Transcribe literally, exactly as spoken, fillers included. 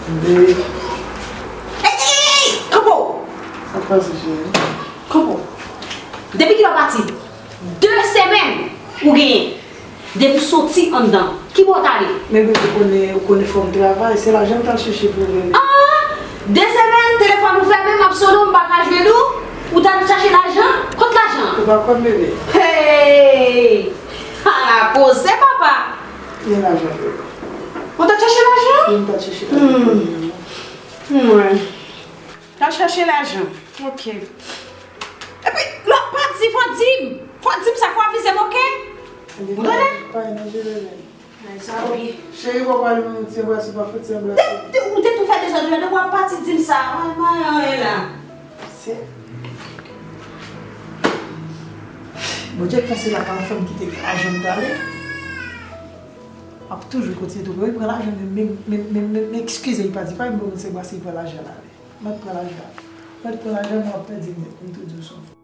Ey, ey, ey, ey, kanpe w! Sa k pase, cheri? Kanpe w! Depi kilè w pati? De semèn ou genyen. Depi w soti anndan, ki bò w t ale? Men bebe, ou konnen, ou konnen fò m travay, se lajan m t al chèche pou vini. Ah! De semèn, telefòn ou fèmen, m ap sone w, m pa ka jwenn ou. Ou t al chache lajan? Kot lajan an? Ou pa konn, bebe. Hey! Ala koze, papa! Men lajan, bebe. Ou t al chache lajan? Wi, m t al chèche lajan. Hmm. Mwen. T al chache lajan. Ok. Epi, lè w pati, fò w di m. Fò w di m sa, fò w avize m, ok? Ou tande? Pa gen danje, bebe. Ay, sa, ok. Cheri, papa li menm ti anbrase, pa fouti anbrase. Ou te tou fè dezòd la, depi w ap pati, di m sa. Mwen, mwen, anyen la. Se Bondye k fè se la ka yon fanm ki te gen lajan m t ale. Ap toujou kontinye toupe. Wi, pran lajan, men, men, men, men, men, men eskize, li pa di, pa gen bon se brase, li pran lajan la. Mèt pran lajan. Mèt pran lajan, mwen ap pèdi nèt, m tou di w sa.